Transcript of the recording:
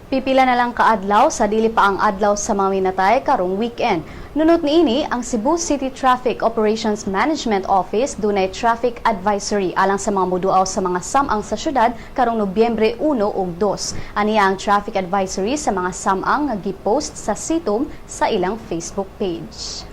Pipila na lang kaadlaw sa dili pa ang adlaw sa mga minatay karong weekend. Nunot niini, ang Cebu City Traffic Operations Management Office dunay traffic advisory alang sa mga muduaw sa mga samang sa syudad karong Nobyembre 1 ug 2. Aniya ang traffic advisory sa mga samang nga gipost sa CITOM sa ilang Facebook page.